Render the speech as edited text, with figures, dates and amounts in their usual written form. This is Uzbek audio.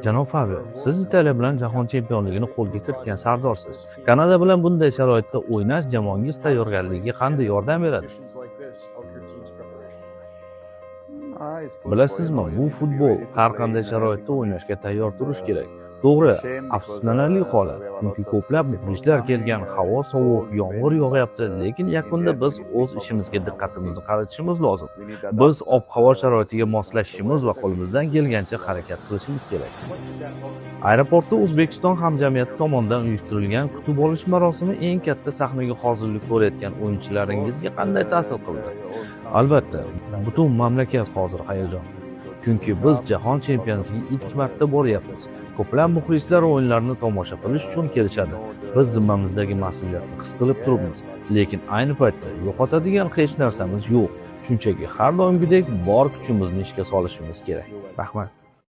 Janob Fabio, siz Italiya bilan jahon chempionligini qo'lga kiritgan sardorsiz. Kanada bilan bunday sharoitda o'ynash jamoangiz tayyorgarligiga qanday yordam beradi? Bilasizmi, bu futbol, har qanday sharoitda o'ynashga tayyor turish kerak. To'g'ri, afsuslanarli holat, chunki ko'plab muxlislar kelgan, havo sovuq, yomg'ir yog'yapti, lekin yakunda biz o'z ishimizga diqqatimizni qaratishimiz lozim. Biz ob-havo sharoitiga moslashishimiz va qo'limizdan kelgancha harakat qilishimiz kerak. Aeroportda O'zbekiston hamjamiyati tomonidan uyushtirilgan kutib olish marosimi eng katta sahnaga hozirlik ko'rayotgan o'yinchilaringizga qanday ta'sir qildi? Albatta, butun mamlakat hozir hayajonda. Chunki biz jahon chempionatiga ilk marta boryapmiz. Ko'plab muxlislar o'yinlarni tomosha qilish uchun kelishadi. Biz zimmamizdagi mas'uliyatni his qilib turibmiz, lekin ayni paytda yo'qotadigan hech narsamiz yo'q. Shunchaki har doimgidek bor kuchimizni ishga solishimiz kerak. Rahmat.